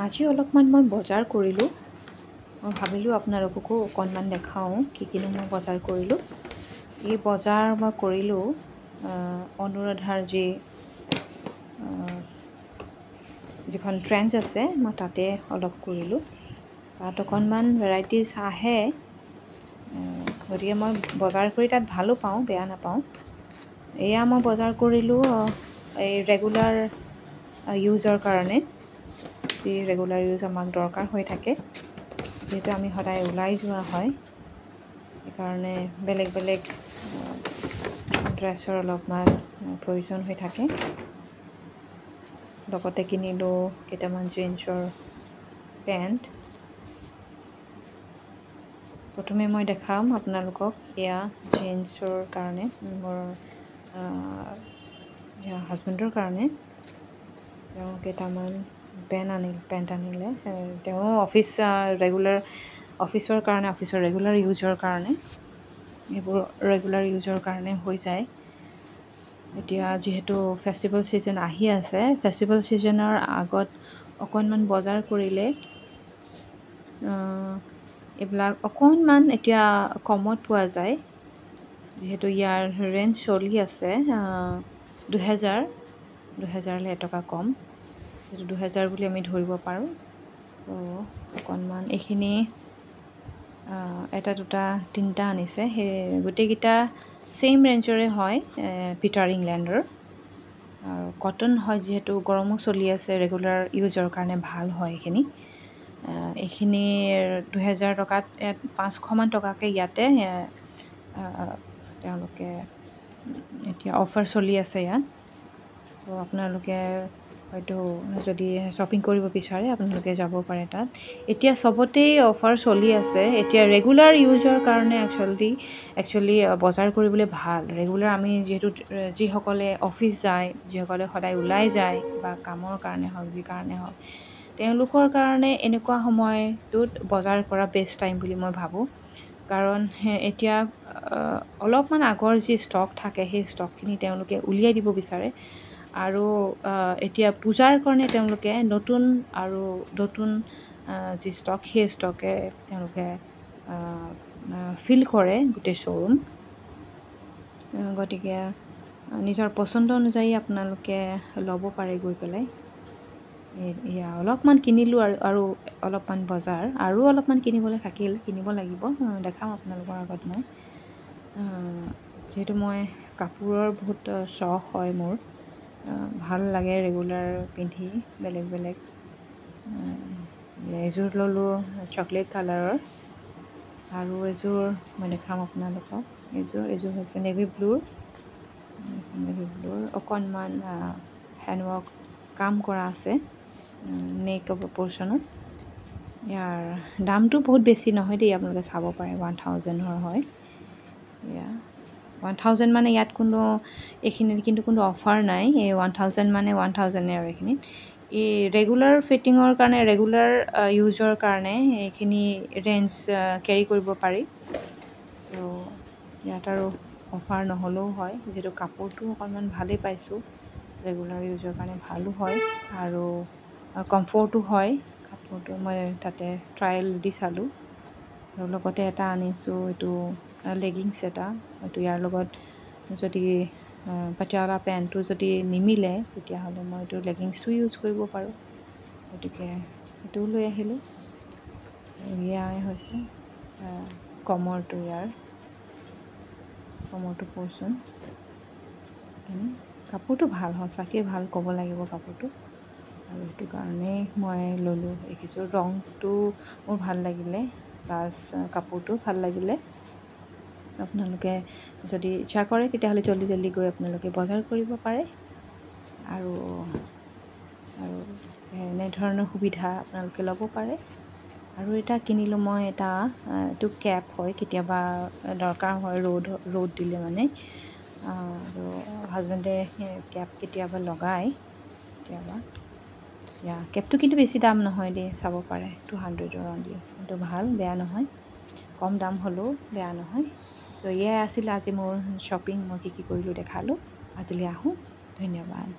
আজি অলপমান মই বজাৰ কৰিলোঁ। মই ভাবিলোঁ আপোনালোককো অকণমান দেখাওঁ কি কিনো মই বজাৰ কৰিলোঁ। এই বজাৰ মই কৰিলোঁ অনুৰাধাৰ যিখন ট্ৰেণ্ডছ আছে, মই তাতে অলপ কৰিলোঁ। তাত অকণমান ভেৰাইটিজ আহে, গতিকে মই বজাৰ কৰি তাত ভালো পাওঁ, বেয়া নাপাওঁ। এয়া মই বজাৰ কৰিলোঁ এই ৰেগুলাৰ ইউজৰ কাৰণে, যি ৰেগুলাৰ ইউজ আমাক দৰকাৰ হৈ থাকে, যিহেতু আমি সদায় ওলাই যোৱা হয়, সেইকাৰণে বেলেগ বেলেগ ড্ৰেছৰ অলপমান প্ৰয়োজন হৈ থাকে। লগতে কিনিলোঁ কেইটামান জিন্সৰ পেণ্ট। প্ৰথমে মই দেখাম আপোনালোকক এয়া জিন্সৰ কাৰণে, মোৰ হাজবেণ্ডৰ কাৰণে তেওঁ কেইটামান পেণ্ট আনিলে। তেওঁ অফিচ ৰেগুলাৰ অফিচৰ কাৰণে, অফিচৰ ৰেগুলাৰ ইউজৰ কাৰণে, এইবোৰ ৰেগুলাৰ ইউজৰ কাৰণে হৈ যায়। এতিয়া যিহেতু ফেষ্টিভেল ছিজন আহি আছে, ফেষ্টিভেল ছিজনৰ আগত অকণমান বজাৰ কৰিলে এইবিলাক অকণমান এতিয়া কমত পোৱা যায়। যিহেতু ইয়াৰ ৰেঞ্জ চলি আছে 2000, 2000লৈ এটকা কম, যিহেতু 2000 বুলি আমি ধৰিব পাৰোঁ। ত' অকণমান এইখিনি এটা দুটা তিনিটা আনিছে, সেই গোটেইকেইটা ছেইম ৰেঞ্জৰে হয়, পিটাৰ ইংলেণ্ডৰ। আৰু কটন হয়, যিহেতু গৰমো চলি আছে, ৰেগুলাৰ ইউজৰ কাৰণে ভাল হয় এইখিনি। এইখিনি 2000 টকাত, ইয়াত 500মান টকাকৈ ইয়াতে তেওঁলোকে এতিয়া অফাৰ চলি আছে ইয়াত। ত' আপোনালোকে হয়তো যদি শ্বপিং কৰিব বিচাৰে আপোনালোকে যাব পাৰে তাত। এতিয়া চবতেই অফাৰ চলি আছে। এতিয়া ৰেগুলাৰ ইউজৰ কাৰণে একচুৱেলি বজাৰ কৰিবলৈ ভাল। ৰেগুলাৰ আমি যিহেতু যিসকলে অফিচ যায়, যিসকলে সদায় ওলাই যায় বা কামৰ কাৰণে হওক, যি কাৰণে হওক, তেওঁলোকৰ কাৰণে এনেকুৱা সময়টোত বজাৰ কৰা বেষ্ট টাইম বুলি মই ভাবোঁ। কাৰণ এতিয়া অলপমান আগৰ যি ষ্টক থাকে, সেই ষ্টকখিনি তেওঁলোকে উলিয়াই দিব বিচাৰে। আৰু এতিয়া পূজাৰ কাৰণে তেওঁলোকে নতুন আৰু নতুন যি ষ্টক, সেই ষ্টকে তেওঁলোকে ফিল কৰে গোটেই শ্ব'ৰুম। গতিকে নিজৰ পচন্দ অনুযায়ী আপোনালোকে ল'ব পাৰে গৈ পেলাই। এয়া অলপমান কিনিলোঁ আৰু অলপমান বজাৰ আৰু অলপমান কিনিবলৈ থাকিল, কিনিব লাগিব, দেখাম আপোনালোকৰ আগত মই। যিহেতু মই কাপোৰৰ বহুত চখ হয় মোৰ, ভাল লাগে ৰেগুলাৰ পিন্ধি বেলেগ বেলেগ। এযোৰ ল'লোঁ চকলেট কালাৰৰ, আৰু এযোৰ মই দেখাম আপোনালোকক। এযোৰ হৈছে নেভি ব্লুৰ, নেভি ব্লুৰ অকণমান হেণ্ডৱৰ্ক কাম কৰা আছে নেক পৰ্চনত। ইয়াৰ দামটো বহুত বেছি নহয় দেই, আপোনালোকে চাব পাৰে, 1000ৰ হয়। এয়া 1000 মানে ইয়াত কোনো এইখিনিত কিন্তু কোনো অফাৰ নাই। এই 1000 মানে 1000 আৰু এইখিনিত এই ৰেগুলাৰ ফিটিঙৰ কাৰণে, ৰেগুলাৰ ইউজৰ কাৰণে এইখিনি ৰেঞ্জ কেৰি কৰিব পাৰি। ত' ইয়াত আৰু অফাৰ নহ'লেও হয়, যিহেতু কাপোৰটো অকণমান ভালেই পাইছোঁ, ৰেগুলাৰ ইউজৰ কাৰণে ভালো হয় আৰু কমফৰ্টো হয় কাপোৰটো। মই তাতে ট্ৰায়েল দি চালোঁ। আৰু লগতে এটা আনিছোঁ, এইটো লেগিংছ এটা। এইটো ইয়াৰ লগত যদি পাটিয়ালা পেণ্টটো যদি নিমিলে, তেতিয়াহ'লে মই এইটো লেগিংছটো ইউজ কৰিব পাৰোঁ, গতিকে সেইটোও লৈ আহিলোঁ। এয়াই হৈছে কমৰটো, ইয়াৰ কমৰটো পৰ্চন। কাপোৰটো ভাল, সঁচাকৈ ভাল ক'ব লাগিব কাপোৰটো, আৰু সেইটো কাৰণেই মই ল'লোঁ। দেখিছোঁ ৰংটো মোৰ ভাল লাগিলে, প্লাছ কাপোৰটো ভাল লাগিলে। আপোনালোকে যদি ইচ্ছা কৰে তেতিয়াহ'লে জল্দি জল্দি গৈ আপোনালোকে বজাৰ কৰিব পাৰে। আৰু আৰু এনেধৰণৰ সুবিধা আপোনালোকে ল'ব পাৰে। আৰু এটা কিনিলোঁ মই, এটা এইটো কেপ হয়, কেতিয়াবা দৰকাৰ হয় ৰ'দ দিলে মানে। আৰু হাজবেণ্ডে কেপ কেতিয়াবা লগায় কেতিয়াবা। কেপটো কিন্তু বেছি দাম নহয় দেই, চাব পাৰে, 200ৰ অনলি, কিন্তু ভাল, বেয়া নহয়, কম দাম হ'লেও বেয়া নহয়। তো এয়াই আছিলে আজি মোৰ শ্বপিং, মই কি কি কৰিলোঁ দেখালোঁ। আজিলৈ আহোঁ, ধন্যবাদ।